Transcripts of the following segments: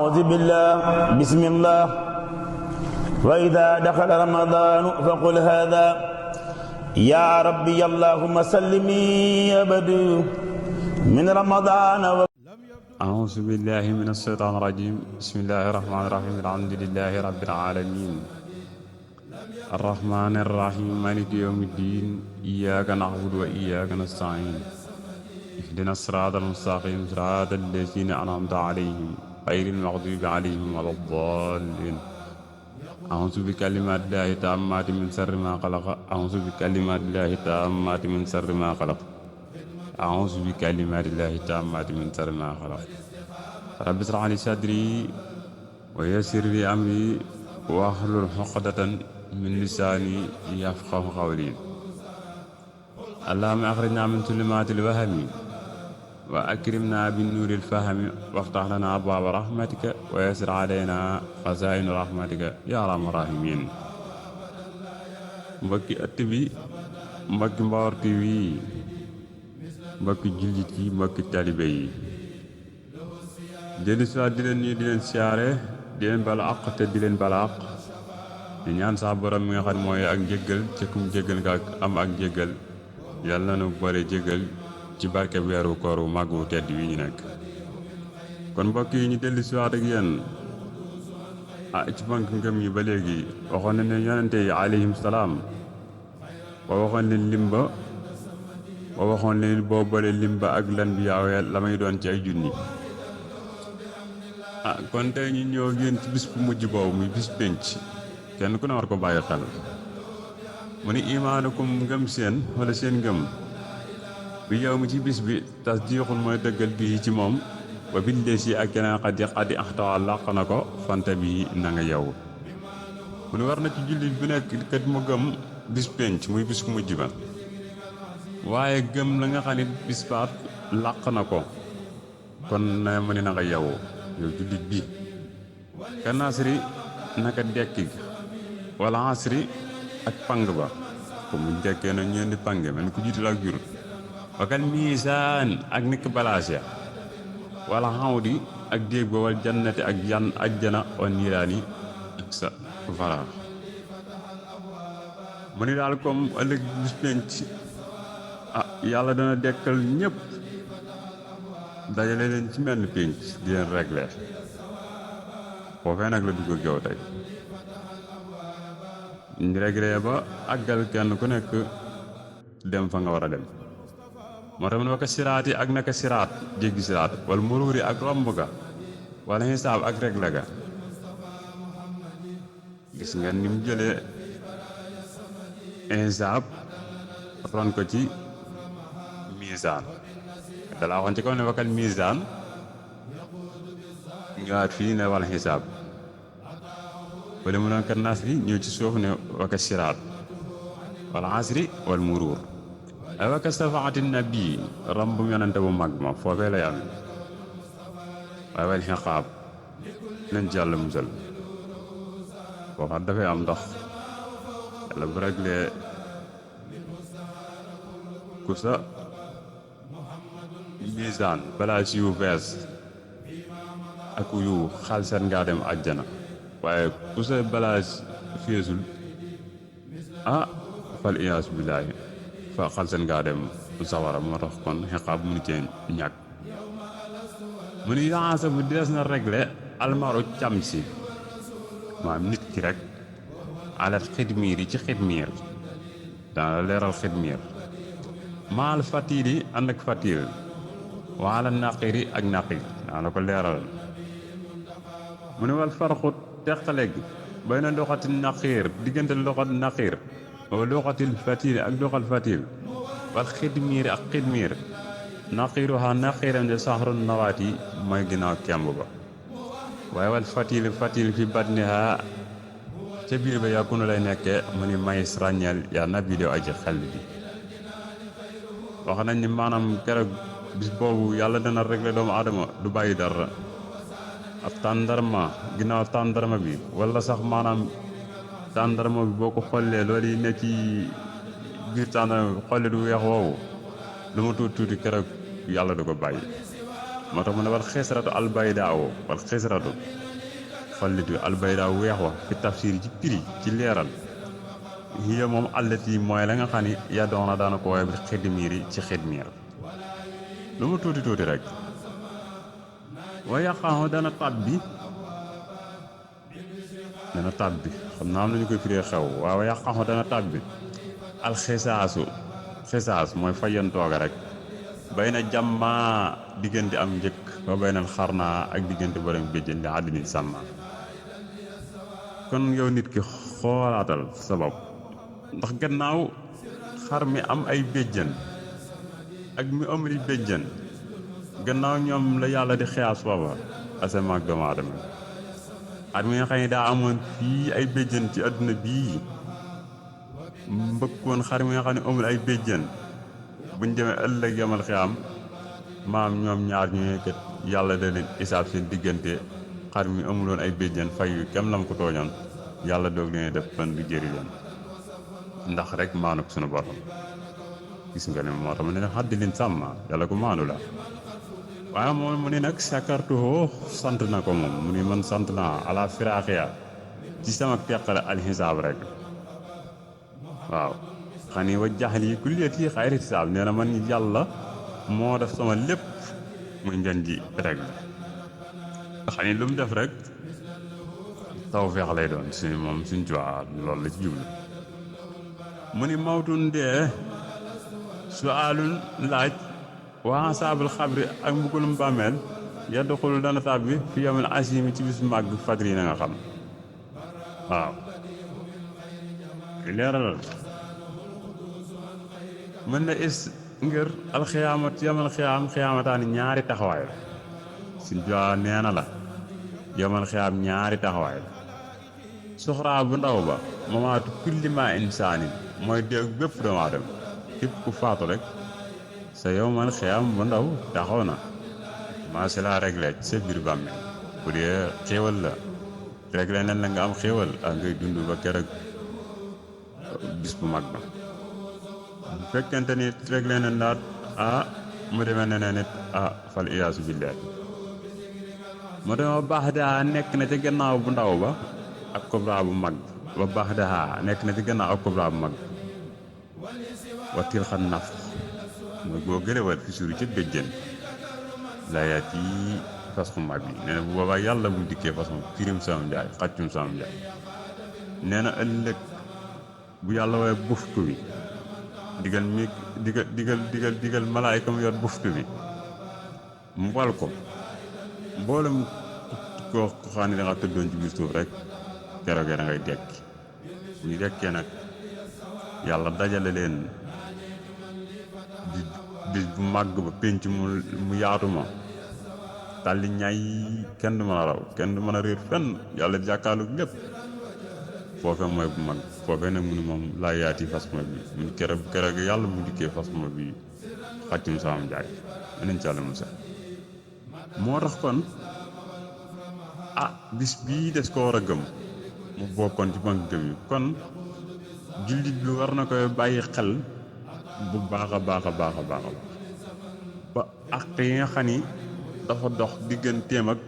أعوذ بالله بسم الله وإذا دخل رمضان فقل هذا يا ربي اللهم سلمي أبدا من رمضان أعوذ بالله من الشيطان الرجيم بسم الله الرحمن الرحيم الحمد لله رب العالمين الرحمن الرحيم مالك يوم الدين إياك نعبد وإياك نستعين اهدنا الصراط المستقيم صراط الذين أنعمت عليهم غير المغضوب عليهم ولا الضالين أعوذ بكلمات الله التامات من شر ما خلق أعوذ بكلمات الله التامات من شر ما خلق أعوذ بكلمات الله التامات من شر ما خلق رب اشرح لي صدري ويسر لي أمري واحلل عقدة من لساني يفقهوا قولي اللهم أخرجنا من ظلمات الوهم وأكرمنا بالنور الفهم وافتح لنا أبواب رحمتك ويسر علينا خزائن رحمتك يا أرحم الراحمين mbokki ëtt bi mbokki Mbaor TV yi mbokki jullit yi mbokki talibe yi dellu si waat di leen nuyu di leen siyaare di leen bala àq te di leen bala àq di ñaan sa borom mi nga xam mooy ak njéggal ca kum jéggal nga am ak njéggal yàlla na nu boole jéggal ci barke weeru koor wu màgg wu tedd wi ñu nekk kon mbokk yi ñu dellu si waat ak yéen ci bank ngëm yi ba léegi waxoon na ne yonente yi alayhim salaam ba waxoon leen limba ba waxoon leen boo boole limba ak lan bi yaawee la may doon ci ay junni kon tey ñu ñëw ak yéen ci bis bu mujj boobu muy bis pénc kenn ku ne war ko bàyyi xel mu ni imaanukum ngëm seen wala seen ngëm bi yow mi ci bis bi tas jiixul mooy dëggal bii ci moom ba bindees yi ak keneen xaddi axtawa làq na ko fanta bi na nga yow mu ni war na ci jullit bu nekk kat mu gëm bis pénc muy bis mujj ba waaye gëm la nga xam ne bis baat làq na ko kon na mu ni na nga yow yow jullit bi ka nasri naka dekki wala asri ak pang ba comme buñ dekkee nag ñeen di pange man ku jiital ak jur wakal miisaan ak nekk balaas ya wala xawdi ak déeg ba wal jannati ak yan ajjana wa niiraani ak sa fara mu ni daal comme ëllëg bis penc yàlla dana dekkal ñëpp dajale leen ci menn penc di leen réglé foofee nag la dugg ak yow tey ñu réglé ba àggal kenn ku nekk dem fa nga war a dem moo tax mu ne waka siraat yi ak naka siraat jéggi siraat wala muruuri ak romb ga wala xisaab ak réglé ga gis nga ni mu jëlee xisaab ron ko ci misaan dalaa waxoon ci kaw ne wakal misaan ñëwaat fii ne wala xisaab wala mu doon kat naas bi ñëw ci suuf ne waka siraat wala asri wal muruur ay waka safaati nabi rambu yonente bu mag ma foofee lay am waaye wal xiqaab nañ ci yàlla musal foofa dafay am ndox yàlla bu réglé ku sa misaan balaa si yu bees ak yu xalsat ngaa dem àjjana waaye ku sa balaa feesul fal iyaasu billaahi fa xalsat ngaa dem sawara moo tax kon xiqaab mënu cee ñàkk mu ni yaasa bu dees na réglé almaru cam si maam nit ki rek alat xidmiir yi ci xidmiir dana la leeral xidmiir maal fatiil yi ànd ak fatiil waala naqir yi ak naqir dana la ko leeral mu ne wal farxut teqale gi bay na doxatil naqir diggante doxat naqir wa doxatil fatiil ak doxal fatiil wal xidmiir ak xidmiir naqiru xa naqiram de saxru nawaat yi mooy ginnaaw kemb ba waaye wal fatiil fatiil fi batniha ca biir ba yàkkunu lay nekkee mu ni mayis ràññeel yaa nabi dew aji xel bi wax nañ ni maanaam keroog bis boobu yàlla dana réglé doomu aadama du bàyyi dara ab tàndarma ginnaaw tàndarma bi wala sax maanaam tàndarma bi boo ko xollee loolu yi nekk ci biir tàndarma bi xolle du weex woowu lu ma tuuti tuuti keroog yàlla du ko bàyyi moo tax mu ne wal xisratu albaydaawo wal xisratu fallitu albaydaaw weex wa fi tafsir ci piri ci leeral hiya moom allati mooy la nga xam ni ya doona daana ko waaye bi xidmiir yi ci xidmiir lu mu tuuti tuuti rek wa yaqahu dana tàbbi xam naa am nañu koy firee xew waaw yaqahu dana tàbbi xisaas mooy fayantooga rek bay na jàmmaa diggante am njëkk ba bay na xarnaa ak diggante borom béjjën li àddina sàmma kon yow nit ki xoolaatal sa bopp ndax gannaaw xar mi am ay béjjën ak mi amul béjjën gannaaw ñoom la yàlla di xiyaas booba asamaan ak doomu aadama at mi nga xam ne daa amoon fii ay béjjën ci àdduna bii mbëkkoon xar mi nga xam ne amul ay béjjën buñ demee ëllëg yamal xiyaam maam ñoom ñaar ñu kat yàlla da leen isaab seen diggante xar mi amuloon ay béjjën fayu kem lam ko tooñoon yàlla doog leen def fan bi jëri leen ndax rek maanu ko sunu borom gis nga ne moo tax mu ne xaddi lin sàmma yàlla ko maanu la waaye moom mu ne nag sakartuhoo sant na ko moom mu ne man sant naa ala firaaxiya ci sama teqale alxisaab rek waaw xam ni wa jaxal yi kulliyat yi xayri xisaab nee na man yàlla moo def sama lépp muy ngeen ji rek la xam ni lu mu def rek tawfeex lay doon suñu moom suñ cuwaa loolu la ci jublu mu ni mawtun dee suaalun laaj waa saabul xabri ak mbugalum bàmmeel yadxulu dana tàbbi fi yawmil asimi ci bis màgg fadri yi na nga xam waaw leeralal mën na is ngir alxiyaamat yamal xiyaamataani ñaari taxawaay la suñ jowa nee na la yamal xiyaam ñaari taxawaay la suxraa bu ndaw ba mamaatu kulli ma insaanin mooy déeg bépp doomu aadama képp ku faatu rek sa yawmal xiyaam bu ndaw taxaw na maa si laa réglé ci sa biir bàmmeel bu dee xéewal la réglé nen la nga am xéewal ak ngay dund ba keroog bis bu mag ba bu fekkente ni réglé nen daat mu demee neneen nit fal iyaasu billaah mu dema baax daa nekk na ca gannaaw bu ndaw ba ak kobra bu mag ba baax daa nekk na ci gannaaw ak kobra bu mag wa tilxan naf mooy boo gërëwal fi suuri ca béjjën layaat yi façon mag yi nee na bu boobaa yàlla bu dikkee façon firim sama njaay xàccum sama njaay nee na ëllëg bu yàlla waaye buftu bi digal malaayka mu yor buftu bi mu wal ko mboolem koo xam ne da nga tëddoon ci biir suuf rek keroogee da ngay dekki bu ñu dekkee nag yàlla dajale leen bis bu màgg ba pénc mu yaatu ma tàlli ñaay kenn du mën a raw kenn du mën a réer fenn yàlla jàkkaalu lépp foofee mooy bu mag foofee nag mu ne moom laa yaati fas ma bi mu keroog yàlla mu dikkee fas ma bi xàccum saam jaay dinañ ci àlla musa moo tax kon bis bii des ko war a gëm mu bokkoon ci bank gëm yi kon jullit bi war na koy bàyyi xel bu baax a baax a baax a baax ba àq yi nga xam ni dafa dox digganteem ak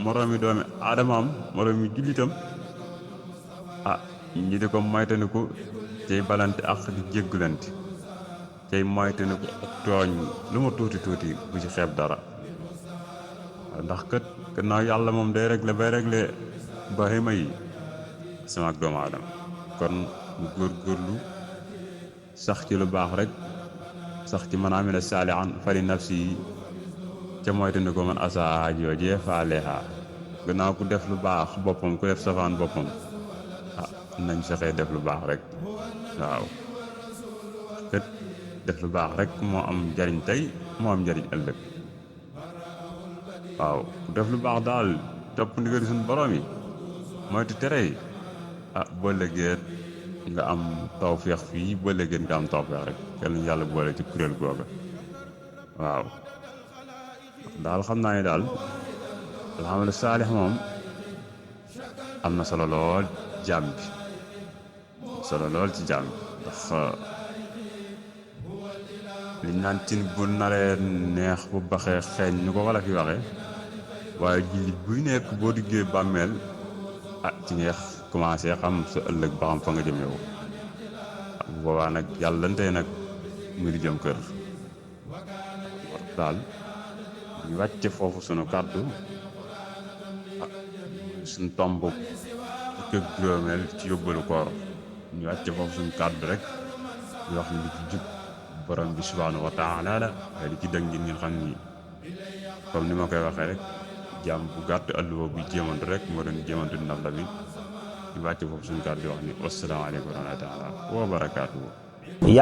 moroomi doomi aadamaam moroomi jullitam ñi di ko moytandiku cay balante ak di jéggulante cay moytandiku ak tooñ lu ma tuuti tuuti bu ci xeeb dara ndax kat gannaaw yàlla moom day réglé bay réglé bahima yi sama ak doomu aadama kon mu góorgóorlu sax ci lu baax rek sax ci man amila saalihan fali nafsi yi ca moytandiku man asaa joojee faaleha gannaaw ku def lu baax boppam ku def safaan boppam nañ fexee def lu baax rek waaw kat def lu baax rek moo am njariñ tey moo am njariñ ëllëg waaw ku def lu baax daal topp ndigal suñu borom yi moytu tere yi boo lëggee nga am tawfeex fii boo lëggee nga am tawfeex rek yal nañu yàlla boole ci kuréel googa waaw daal xam naa ne daal alhamdulilah saalix moom am na solo lool jaam bi solo lool ci jaam bi ndax liñ naan cin bu naree neex bu baxee xeeñ ñu ko wala fi waxee waaye jullit buy nekk boo diggee bàmmeel ci nga commencé xam sa ëllëg ba xam fa nga jëm yow bu boobaa nag yàllante nag mu di jëm kër war daal ñu wàcce foofu sunu kàddu suñu tomb fukk ak juróomeel ci yóbbalu koor ñu wàcce foofu suñu kàddu rek di wax ni li ci jub borom bi subhaanahu wa taala la waaye li ci dëng ngeen xam ni comme ni ma koy waxee rek jàmm bu gàtt àlluwa bu jéemantu rek moo doon jéemantu ndaf la bi ñu wàcce foofu suñu kàddu di wax ni wasalaamaaleykum wa rahmatulah wa barakaatuhu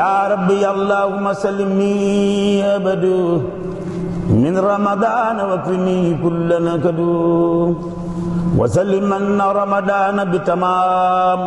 يا ربي اللهم سلمني أبدا من رمضان وكفني كل نكد وسلم من رمضان بتمام